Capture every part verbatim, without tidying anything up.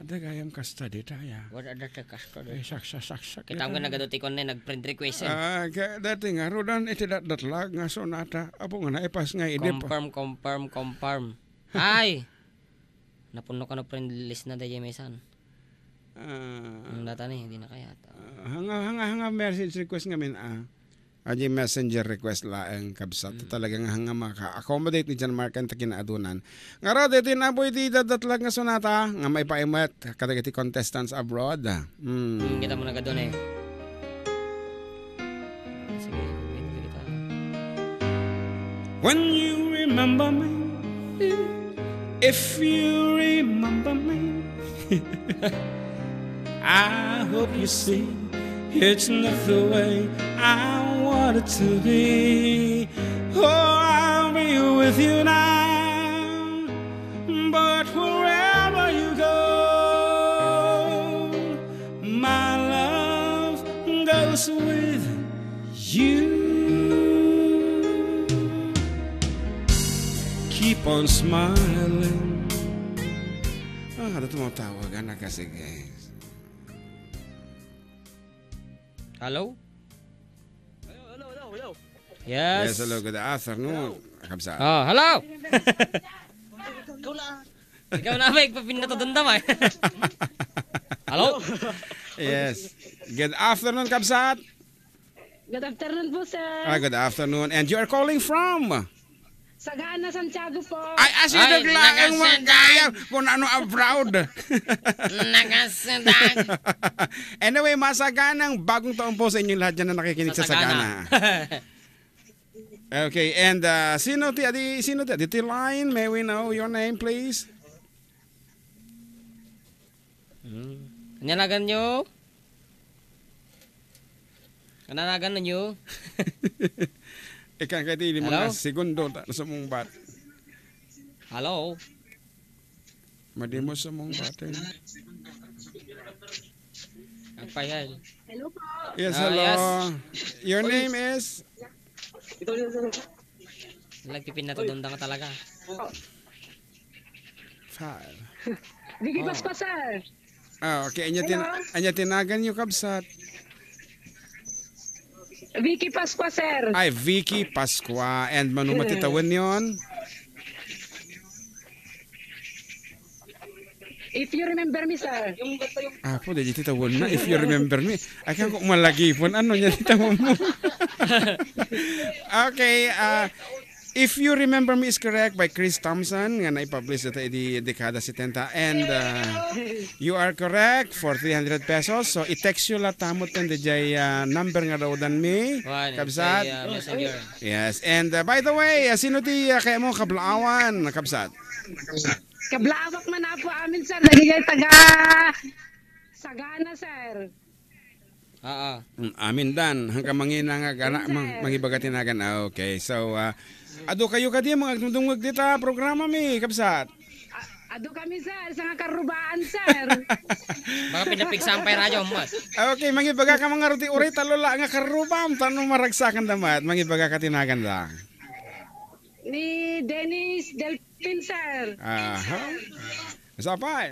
Dagayam kasta dita, ya. What are the kasta dita? Eh, saksa, saksa. Kita mo nagado ti kuan na, nag-friend request, eh. Ah, ka-, dati nga, rudan iti datdatlag nga sonata. Apo nga, naipas nga, idi pa. Confirm, confirm, confirm. Ay! Napuno ka no friend list na, dayjay maysan. Ah. Ang data ni, hindi na kaya. Ah, hanga, hanga, hanga message request ngamin, ah. Adi messenger request laeng, kabsat. Mm. Talaga nga hanga maka-accommodate ni John Mark ang takinaadunan. Ngarud, iti napoy iti datdatlag nga sonata, nga maipaimet, kadagiti contestants abroad. Mm. Mm, kita mo na kadun eh. Ah, sige, wait, wait, ah. When you remember me, if you remember me, I hope you see it's not the way I want it to be. Oh, I'll be with you now, but wherever you go, my love goes with you. Keep on smiling. Ah, ada tumatawagan na kasi, guys. Hello? Hello, hello, hello, hello. Yes. Yes, hello, good afternoon. Hello. Kabsat. Oh, hello. Ikaw na. Ikaw na, Mike, papinatudon ta, Mike. Hello? Yes. Good afternoon, Kabsat. Good afternoon po, sir. Ah, good afternoon. And you are calling from? Sagana, Santiago po. Ay, ah, si Ay, Doug Laeng, nagasadag. Magayam. Kung ano, abroad. Nagasadag. Anyway, masaganang bagong taon po sa inyong lahat dyan na nakikinig sa Sagana. Sagana. Okay, and, uh, sino ti, adi, sino ti, adi, ti line? May we know your name, please? Hmm. Ania naganyo? Ania naganyo? Ikan kay ti, di mga Hello? Segundo, ta, sumungbat. Hello? Madi mo sumungbat, eh. Agpayag. Hello po. Yes, Ah, hello. Yes. Your name is? Nagpipinatudon ka talaga. Five. Vicky Oh. Pascua, sir. Ah, okay. Anya tin-, Hello? Anya tinagan niyo, kabsat? Vicky Pascua, sir. Ay, Vicky Pascua. And mano Hmm. matitawen yon? If you remember me, sir. Apo, di ti tawen na. If you remember me. Ay, kan ko malagipon. Ano niya ti tawen mo? Okay, ah, If You Remember Me is correct by Chris Thompson, nga naipublish dita idi dekada setenta. And, uh, you are correct for three hundred pesos. So, i-text you la tamot ten dijay, uh, number nga rawdan mi. Wan, kabsat. Kay, uh, messenger. Yes. And, uh, by the way, uh, sino ti, uh, kaya mo kablaawan, kabsat? Kablaawan man apo amin, sir. Nagigay taga Sagana, sir. Ah, ah. Mm, amin dan, hangka mangina nga gana, Yes, mang-, sir. Mangibaga ti nagan. Ah, okay. So, ah, adu kayo kadi, mga agdumdumngeg dita programa mi, kabsat? A-, adu kami, sir, sa nga karubaan, sir. Baka pinapigsaan pay radyo, mas. Okay, mangibaga ka mga ruti, uray, talo la nga karubam, tano maragsakan damat, mangibaga ka ti nagan da. Ni Dennis Delfin, sir. Aha. Sapay.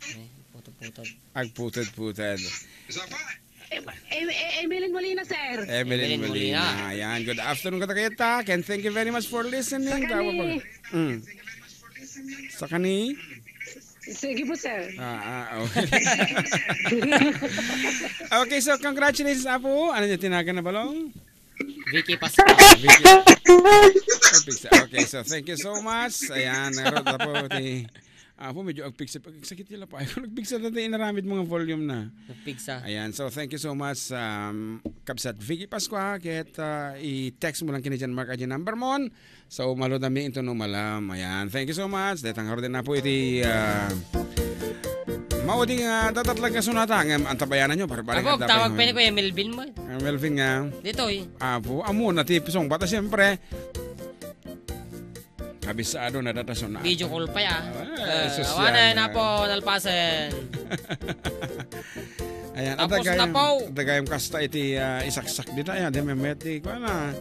Eh, putod-putod. Agputod-putod. Em-, em-, em-, Emeline Molina, sir. Emeline Emeline Molina. Molina. Ayan. Good afternoon, kadagita. Ken, thank you very much for listening. Sakani. Tawag ko. Mm. Sakani? Sige po, sir. Ah, ah, okay. Okay, so congratulations, Apo. Ano niya tinagan na balong? Vicky Pascua. Vicky. Agpigsa. Okay, so thank you so much. Ayan, narod na po ti, ah, po medyo agpigsa. Sakit nila pa. Ay, nagpigsa na tayo inaramid mga volume na. Nagpigsa. Ayan, so thank you so much, um, Kabsat Vicky Pascua. Kahit, ah, i-text mo lang kini John Mark Aji number mo. So, maludami into no malam. Ayan, thank you so much. Detang haruden na po iti, ah, mauding, ah, dadatlag nga sunata. Ngem, antabayanan nyo, barbari Ako, nga tawag dapat pa ni yun. Kuya Melvin mo. Ah, Melvin nga. Dito, eh. Apo, amo na ti pisong bata, siyempre. Kabisado na data sunata. Video call pa, ya. Ah, Eh, sosyal awan na, na. Na po, nalpasen. Ayan, tapos adda gayam, napaw. Adda gayam kasta iti, ah, isaksak dita. Ayan, di may met di, kuwan, ah.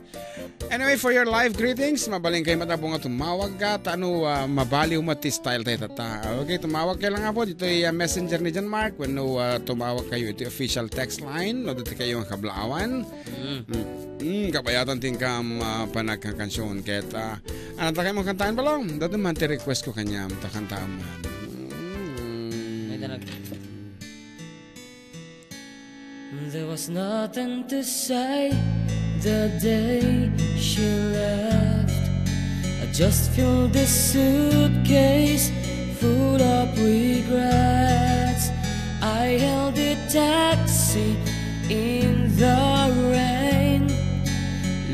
Anyway, for your live greetings, mabalin kayo matabo nga tumawag ka, tano, ah, mabaliw mo ti style tayo tata. Okay, tumawag kayo lang nga po. Dito yung, ah, messenger ni John Mark. When no, ah, tumawag kayo ito official text line, no, dito kayo ang kablaawan. Mm. Mm, mm, kabayatan ti inkam, ah, panagkankansion ket, ah, ano ta kayo mong kantaan, Balong? Dati man ti request ko kanyam, ta kantaan man. Mm. May tanag- There was nothing to say the day she left. I just filled this suitcase full of regrets. I hailed a taxi in the rain,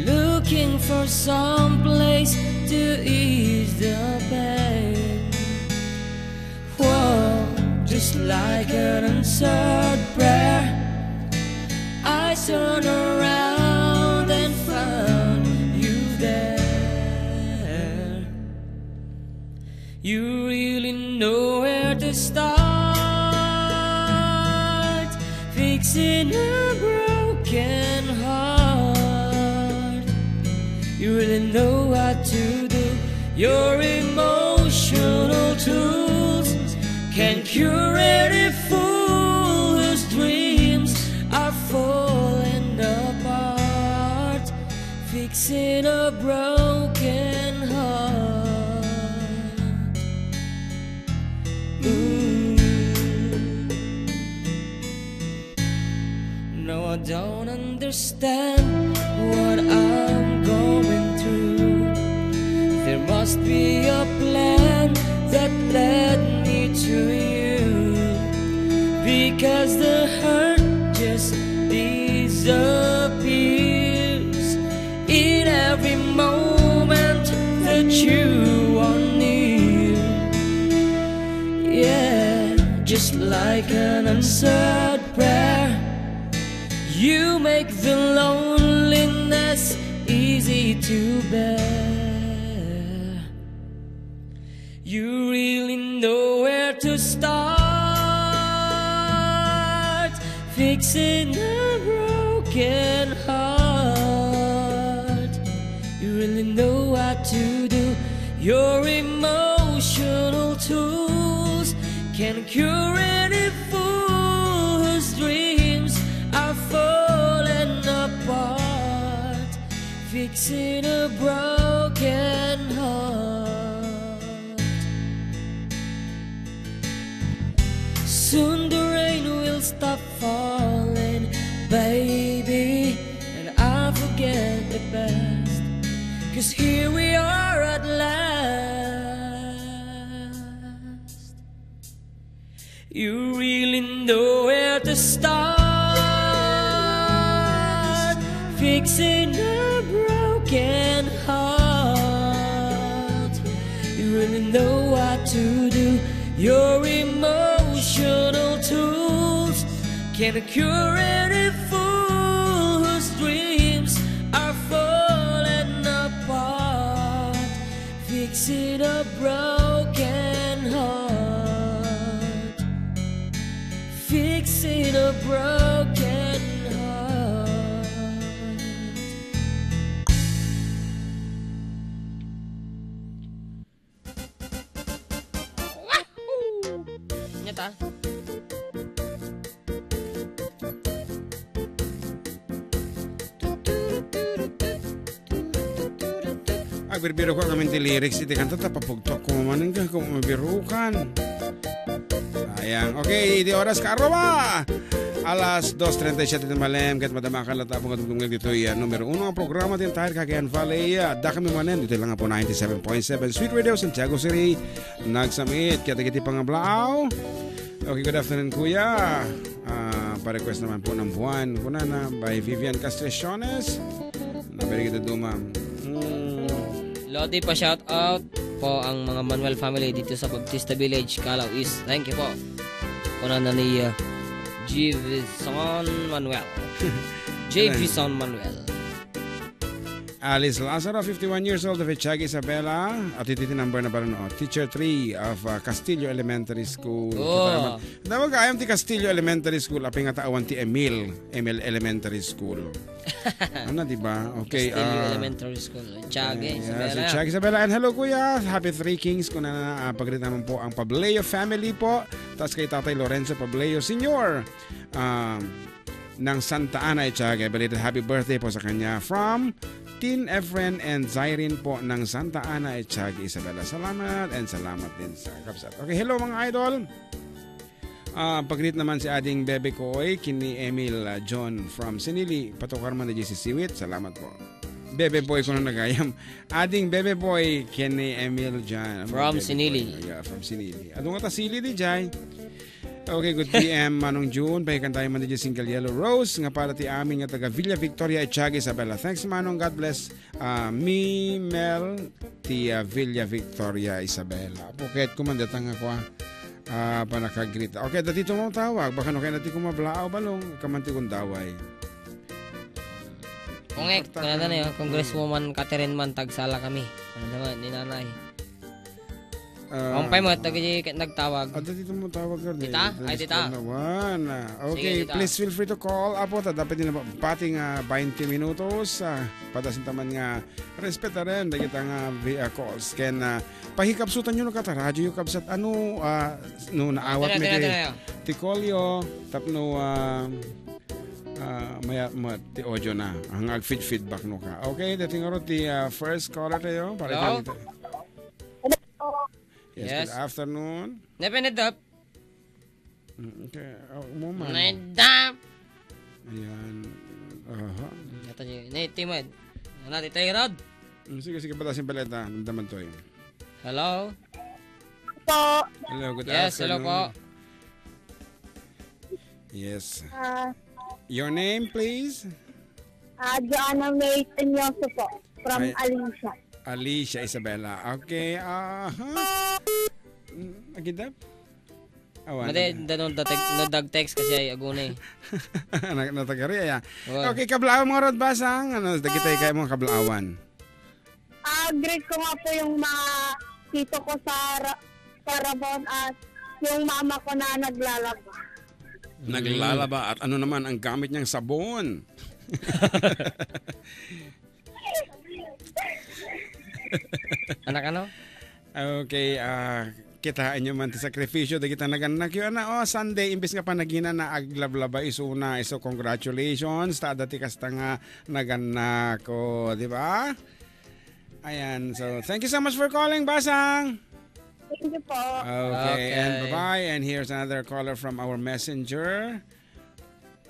looking for some place to ease the pain. Whoa, just like an answered prayer, I turned around and found you there. You really know where to start fixing a broken heart. You really know what to do. Your emotional tools can cure any fool whose dreams are falling apart. Fixing a broken heart. Ooh. No, I don't understand what I'm going through. There must be a plan that led me to you, because the hurt just disappears in every moment that you are near. Yeah, just like an answered prayer, you make the loneliness easy to bear. You really know where to start fixing a broken heart. You really know what to do. Your emotional tools can cure any fool whose dreams are falling apart. Fixing a broken heart. Soon the rain will stop falling, baby, and I'll forget the past. 'Cause here we are at last. You really know where to start fixing a broken heart. You really know what to do. Your emotional tools can cure any fool whose dreams are falling apart. Fixing a broken heart. Fixing a broken heart. Wahoo! Nyata. Agbirbiro ko ngamin ti lyrics iti kanta ta papugtok ko manen ka kung mabirukan. Sayang. Okay, iti oras ka arroba. Alas dos treinta y siete ti malem, ket madama ka latta, abang, dugdungag ditoy, ah, numero uno nga programa ti entire Cagayan Valley. Ah, da kami manen, ditoy lang po ninety-seven point seven Sweet Radio, Santiago City. Nagsamit, kaya dagiti pangablaaw. Okay, good afternoon, kuya. Ah, pa-request naman po ng buwan. Kunana, by Vivian Castriones. Na very good, Duma. Mm. Lodi, pa-shout out po ang mga Manuel family dito sa Baptista Village, Calao East. Thank you po. Kunana ni, uh, Jivison Manuel. Jivison Manuel. Alice Lazaro, fifty-one years old, of Echagi, Isabela. At iti ti number na ba, no? Teacher three of, uh, Castillo Elementary School. Oh. Kita naman. Tawag ayam ti Castillo Elementary School. Apay nga ta awan ti Emil. Emil Elementary School. Ano, di ba? Okay, Castillo ah, Elementary School. Echagi, yeah, Isabela. So, Echagi, Isabela. And hello, Kuya. Happy Three Kings. Kuna na, ah, pagkita naman po ang Pableo family po. Tas kay Tatay Lorenzo Pableo Senior. Um, ng Santa Ana, Echagi. Belated happy birthday po sa kanya from Tin Efren and Zyrene po ng Santa Ana, Echagi, Isabela. Salamat and salamat din sa kabsat. Okay, hello mga idol. Ah, pag-greet naman si Ading Bebe Koy, kini Emil, ah, John from Sinili. Patukar man na si Siwit. Salamat po. Bebe Boy ko na nagayam. Ading Bebe Boy, kini Emil John. From Bebe Sinili. Boy. Yeah, from Sinili. Adun nga ta Sili di jay. Okay, good P M, Manong June. Pahikan tayo man di single Yellow Rose. Nga para ti amin nga taga Villa Victoria, Echagi, Isabela. Thanks, Manong. God bless. Ah, mi Mel ti, ah, Villa Victoria, Isabela. Puket ko man datang ako, ah, ah, panakagrit. Okay, dati tumawag. Baka no kaya natin kumablaaw balong. Kaman ti kundaway. Kung ek, Taktak kung ano na yun, na. Congresswoman Catherine man, tagsala kami. Ano naman, ni nanay. Ah, Ang pay mo, tagi ket nagtawag. Adda dito mo tawag, Garden. Dita? Ay, dita. Naman. Ah, Sige, okay, dita. Please feel free to call. Apo, ta dapat din na pati nga twenty minutos. Ah, padasin taman nga respetaren dagita nga via calls. Ken, ah, pahikapsutan nyo no kata radyo yung kabsat. Ano, ah, no naawat Tira, mi tira, ti, tira. Ti call yo, tapno, ah, ah, maya, ma, ti audio na. Ang ag-feed-feedback no ka. Okay, dating aro ti, ah, first caller tayo. Para Hello? Tayo, Hello po. Yes, Yes. Good afternoon. Nepenedap. Mm, okay. Oh, mo man. Nedap. Ayan. Aha. Ito si Nate Timad. Ano, Tito Rod? Mm, sige, sige, patasin pala ito. Nagdaman to eh. Hello? Po. Hello, good Yes, hello afternoon. Po. Yes. Ah. Your name, please? Ah, Joanna May Tanyoso po, from Ay, Alicia. Alicia Isabela. Okay, aha. Mm, agidap? Awan. Mate, da-, no, da-, no, dag-text kasi ay aguni. Nag-, natagari, aya. Oy. Okay, kablaaw mga Rod Basang. Ano, dagitay kayo mga kablaawan. Ah, greet ko nga po yung mga tito ko sa Ra-, sa Rabon at yung mama ko na naglalaba. Naglalaba. At ano naman ang gamit niyang sabon? Anak, ano? Okay, ah, kitaan nyo man ti sakripisyo dagita nagannak yo. Ana, oh, Sunday, imbes nga panagina na aglablaba isuna. So, congratulations. Ta dati kasta nga nagannak. Oh, di ba? Ayan. So, thank you so much for calling, Basang. Thank you po. Okay, Okay. And bye-bye. And here's another caller from our messenger.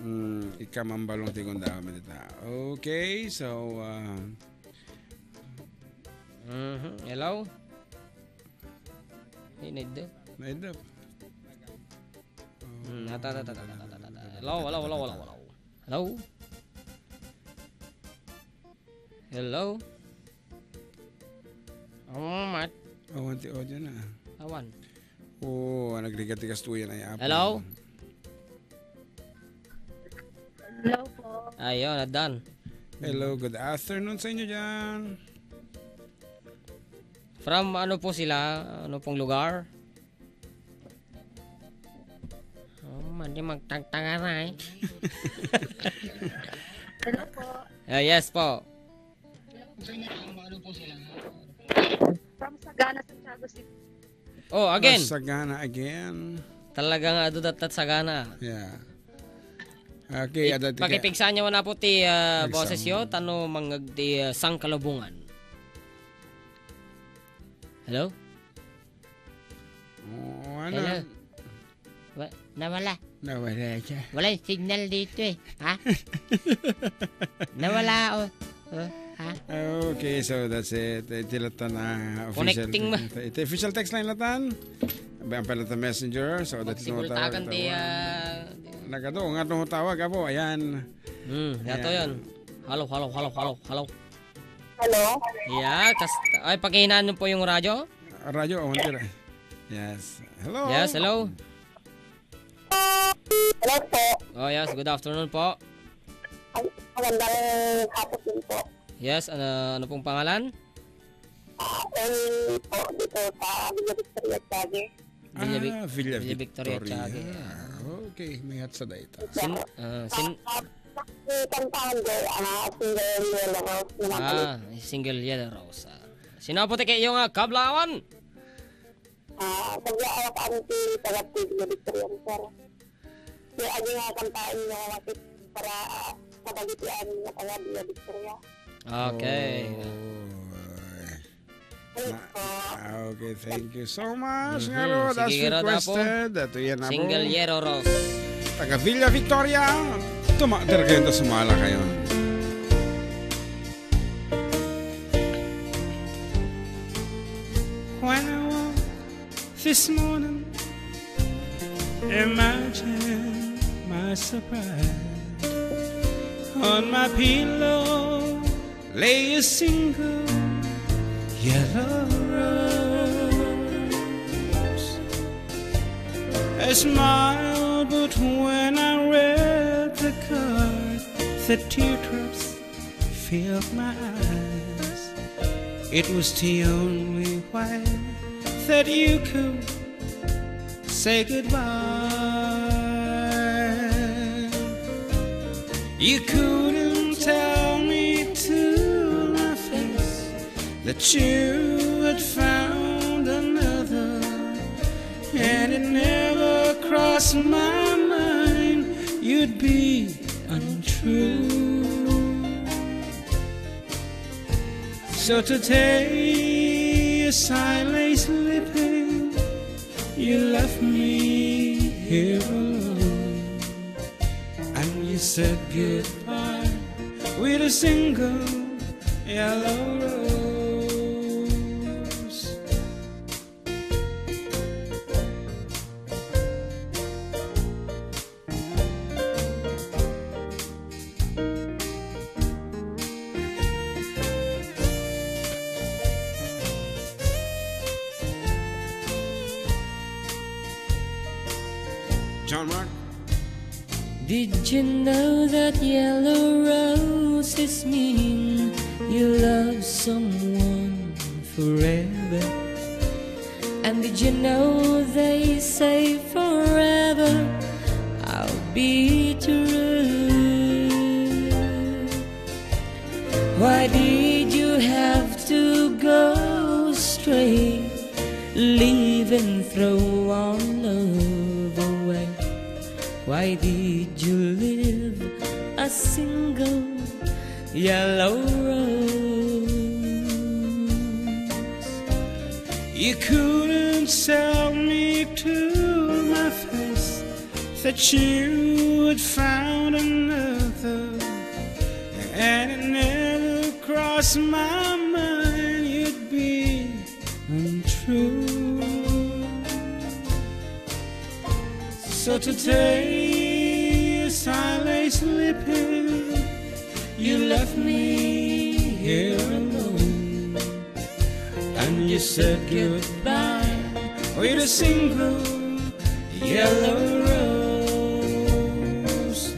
Mm, ika mambalong ti gundam dita. Okay, so, uh, Mhm. Hello? Hey, naidda. Naidda. Hmm, nata, nata, nata, nata, nata, nata. Hello, hello, hello, hello, hello. Hello? Hello? Oh, mat. Awan ti audio na. Awan. Oh, nagrigat ti kastoyan ay apo. Hello? Hello po. Ayun, done. Hello, good afternoon sa inyo dyan. From ano po sila? Ano pong lugar? Oh, mali magtagtagara eh. Hello po. Ah, yes po. From Sagana, Santiago City. Oh, again. From Sagana again. Talaga nga adu dattat Sagana. Yeah. Okay, I-, ada ti ka- pakipigsa nyo na po ti, ah, Exam. Boses yo, tano mangag ti, ah, sangkalubungan. Hello? Oh, ano? Hello? Wa-, nawala. Nawala siya. Wala yung signal dito eh. Ha? Nawala, oh. Oh, ha? Okay, so that's it. Iti latan na official Connecting ma- iti official text line latan. Abay, ang palatan messenger. So, that's Magsibultakan ti, ah, Nagado, nga itong tawag, apo. Ayan. Hmm, yato Ayan. Yun. Hello, hello, hello, hello, hello. Hello? Yeah, kas-, ay, pakihinaan niyo po yung radyo. Radyo, oh, hindi na. Yes. Hello? Yes, hello. Hello po. Oh, yes, good afternoon po. Ay, magandang hapon din po. Yes, ano, ano pong pangalan? Ah, Erwin po, dito sa Villa Victoria, Tiague. Villa Vic-, Ah, Villa Villa Victoria, Victoria. Tiague. Okay, mayat sa dayta. Sin-, ah, sin- Ah, ah, yung kantahan ko, ah, Single Yellow Rose naman. Ah, Single Yellow Rose. Ah. Sino po ti kayo nga kablawan? Ah, taga-, ah, ano, ti taga Villa Victoria, sir. Kaya adi nga kantahan niyo, kasi para, ah, kadagiti amin nga taga Villa Victoria. Okay. Oh. Yes po. Ah, okay, thank you so much. Mhm. Nga, Lord, as requested, ato yan na po. Single Yellow Rose. Taga Villa Victoria. Tumater kayo, ta sumala kayo. When I woke this morning, imagine my surprise. On my pillow lay a single yellow rose. I smiled, but when I read the card, the teardrops filled my eyes. It was the only way that you could say goodbye. You couldn't tell me to my face that you had found another, and it never crossed my mind you'd be untrue. So today, as I lay sleeping, you left me here alone. And you said goodbye with a single yellow rose. John Mark. Did you know that yellow roses mean you love someone forever? And did you know they say forever I'll be true? Why did you have to go astray, leaving throw our love away? Why did you leave a single yellow rose? You couldn't tell me to my face that you had found another, and it never crossed my mind you'd be untrue. So today, as I lay sleeping, you left me here alone. And you said goodbye with a single yellow rose.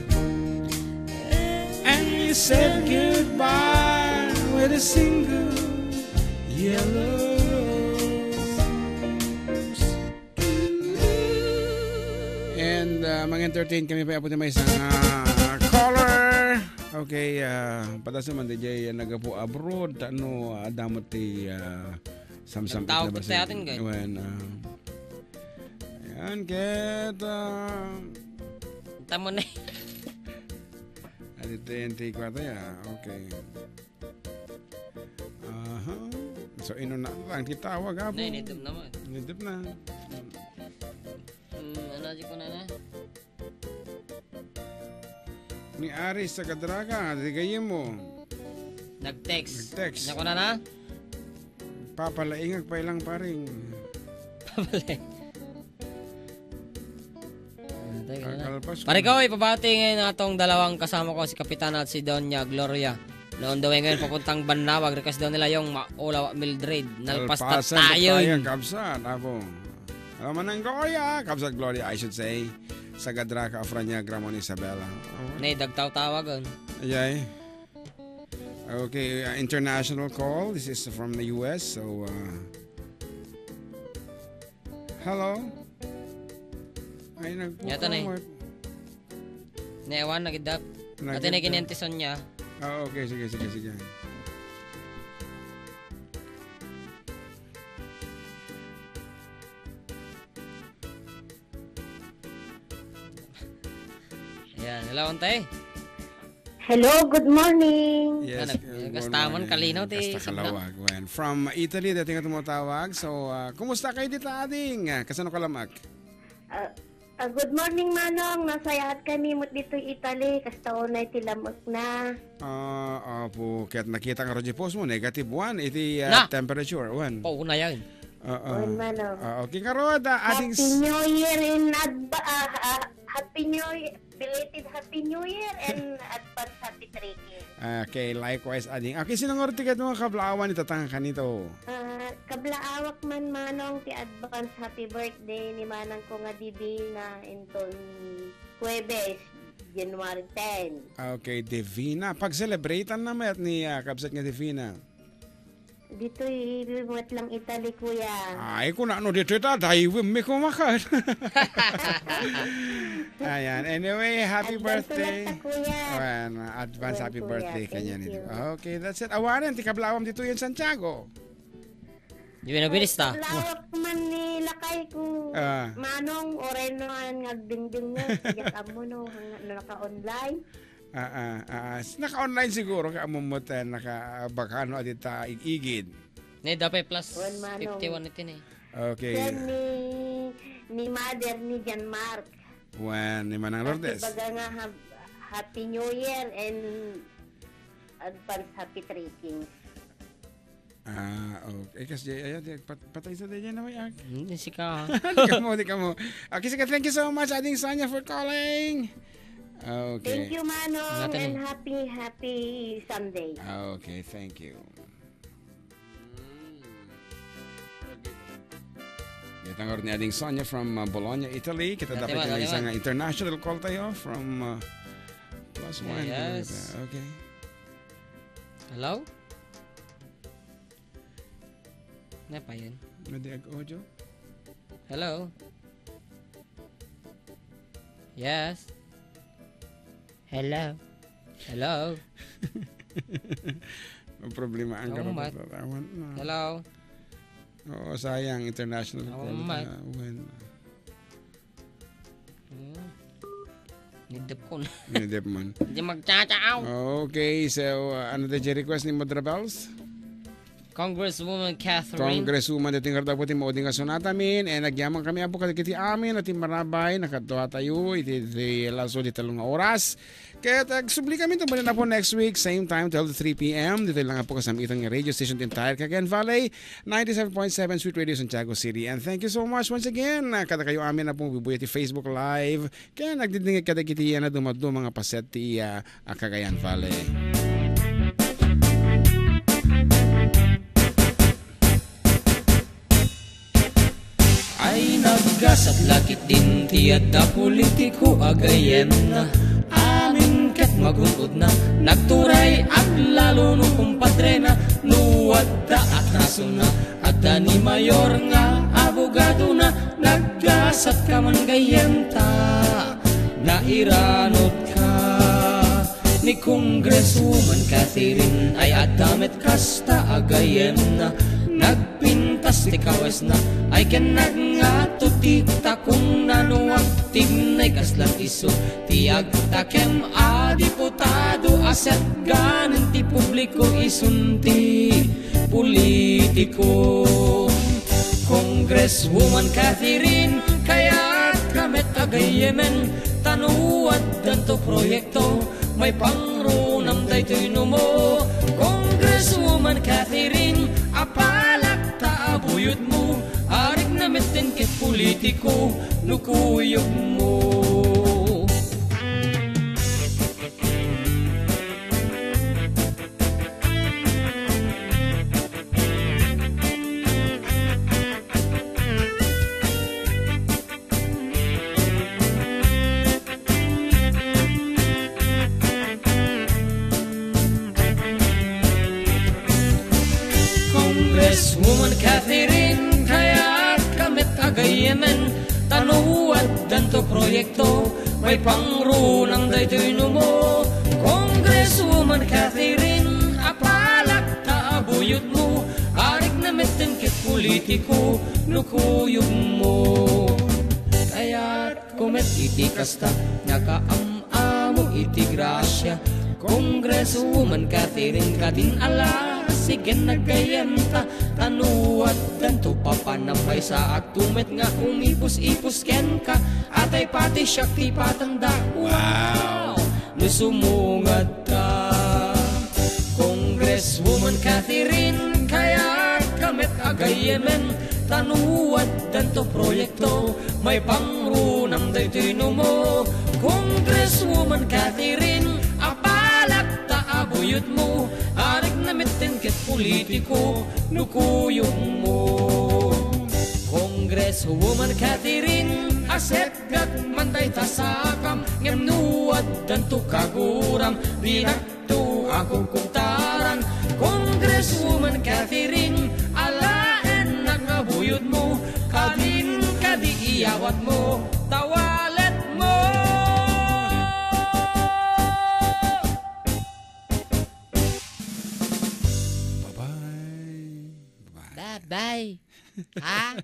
And you said goodbye with a single yellow rose. And, uh, mag-entertain kami pa, apo, ti maysa nga caller. Okay, uh, padasem man, D J, naggapu abroad, ta no, uh, damot ti, uh, samsam. Nagtaog ti atin, guys. Wen, uh, ayan, ket, uh, tamo na. Adi ti, ti kwata ya. Okay. Aha. So, inuna lang ti tawag, apo. Nay, nidem naman. Nidem na. Hmm, ano, di ko na na? Ni Aris sa Kadraka, di kayo mo. Nag-text. Nag-text. Nako na na? Papalaingag pa ilang paring. Papalaing. Teka na. Kakalpas ko. Pare ko, ipabati ngayon atong dalawang kasama ko, si Kapitana at si Doña Gloria. Na on the way ngayon papuntang Bannawag, request daw nila yung Maulaw Mildred. Nalpas ta tayo. Kalpasan tayo, kabsat, apo. Alam mo nang Gloria, kabsat Gloria, I should say. Sa Gadraca, Afrania, Gramon, Isabela. Oh. Nay, dagtaw tawagan. Ayay. Okay, uh, international call. This is from the U S. So, uh, hello? Ay, Yata na eh. Nagpo-forward. Newan, nagidap. Ate na Nagidap. Kinentison niya. Ah, okay. Sige, sige, sige. Ayan, hello, ante. Hello, good morning. Yes, Ah, nag-, good kastamon, morning. Kalino, ti Kasta sabla. Kalawag, wen. From Italy, dati nga tumutawag. So, ah, kumusta kayo dita, ading? Ah, kasano ka lamak? Ah, ah, good morning, Manong. Nasayaat kami met ditoy Italy. Kasta unay ti lamekna. Ah, opo. Kaya't nakita nga radyo post mo, negative one iti, ah, Na! Temperature, wen. Pauna yan. Oo. Wen, Manong. Ah, okay, karod, ah, ading Happy s- New Year in adva-, ah, ah, Happy New Year. Belated Happy New Year and advance Happy Trekking. Okay, likewise, ading. Okay, sino nga ti ket mga kablaawan ita nga kanito? Ah, kablaawak man, Manong, ti advance happy birthday ni manang ko nga Divina inton Huwebes, January ten. Okay, Divina. Pag-celebrate-an na met ni, ah, kabsat nga Divina. Ditoy met lang Italy, kuya. Ay, kunano ditoy ta, daywen mi kumakan. Ayan. Anyway, happy Advance birthday. Ulit ta, kuya. Ayan, advance Well, happy kuya, birthday thank kanya ni you. Okay, that's it. Awanen, ti kablaawam ditoy en Santiago. Di ba nabilis ta? Lawak man ni lakay ko. Ah. Manong, oreno nga agdingding nga. Diyak amo no, hang-, no naka-online. Ah, ah, ah, ah. S-, naka-online siguro ka, amumot, eh, naka, ah, baka ano, adita ig-igid. Ne, dapat plus Wen, Manong. fifty-one iti ni. Okay. Ken ni, ni Mother ni Jan Mark. Wen, ni Manang At Lourdes. Ibaga nga, hab-, Happy New Year and advance Happy Trekking. Ah, okay. Kas jay, ayan, di, pat-, patay sa dayjay na may ag. Hmm, di sika. Di kamo, di kamo. Okay, sige, thank you so much, Ading Sonia, for calling. Okay. Thank you, Manong, Ingatan and eh. happy, happy Sunday. Okay, thank you. Kita nga ni Ading Sonia from, uh, Bologna, Italy. Kita Dati dapat ba, yung dati isang, ba? uh, international call tayo from, uh, plus one. Yes. Okay. Hello? Ano pa yun? Madi ag audio? Hello? Yes? Hello? Hello? Ang problema ang Naumat. Karapatan. Awan na. Hello? Oo, sayang. International call Naumat. na. Awan. Hmm. Nidep ko na. Nidep man. Di magtsatsaw. Okay, so, uh, ano tayo request ni Madra Bells? Congresswoman Catherine. Congresswoman, dating karta po ti mauding nga sunatamin, and nagyaman kami, apo, kadagiti amin, at marabay, nakadto tayo, iti, iti laso di talong nga oras. Kaya tagsubli kami, tumulin na po next week, same time, twelve to three p m. Dito lang po kasamitan nga radio station, the entire Cagayan Valley, ninety-seven point seven Sweet Radio Santiago City. And thank you so much once again. Ah, kada kayo amin na pong bubuya ti Facebook Live. Kaya nagdidingit kada kiti yan na dumaduma nga paset ti, ah, ah, Cagayan Valley. Ay, naggasat la ketdin ti adda politiko a gayyemna. Amin ket magun-odna, nagturay aglalo no kumpadrena, no adda atrasona. Adda ni mayor nga abogadona, naggasat ka man gayyem ta nairanotka. Ni Congresswoman Catherine ay adda met kasta a gayyemna. Nagpintas ti kawesna ay ken nagngato ti takongna no agtignay kasla isu ti agtakem a diputado a setganen ti publiko isun ti politiko. Congresswoman Catherine, kayat ka met a gayyemen, ta no addanto proyekto, maipangrunam daytoy numo. Congresswoman Catherine, apalak ta a buyotmo, arigna metten ket politiko no kuyogmo. Gayyamen, ta no addanto proyekto, maipangrunam daytoy numo. Congresswoman Catherine, apalak ta abuyotmo, arikna metten ket politiko no kuyogmo. Kayatko met iti kasta nga kaam-amo iti grasia. Congresswoman Catherine, kadin ala, sigen naggayyemta, ta no addanto papanam, maysaakto met nga umipus-ipus kenka, atay pati siak ti patanda. Wow! No sumungadta, Congresswoman Catherine, kayatka met a gayyemen, ta no addanto proyekto, maipangrunam daytoy numo. Congresswoman Catherine, apalak ta abuyotmo, arikna metten ket politiko no kuyogmo. Congresswoman Catherine, asetgak man dayta sakam, ngem no addanto kaguram, dinakto a kukugtaran. Congresswoman Catherine, alaennak nga buyotmo, kadin kadi iyawatmo, tawaletmo. Bye-bye. Bye-bye. Bye-bye. Ha?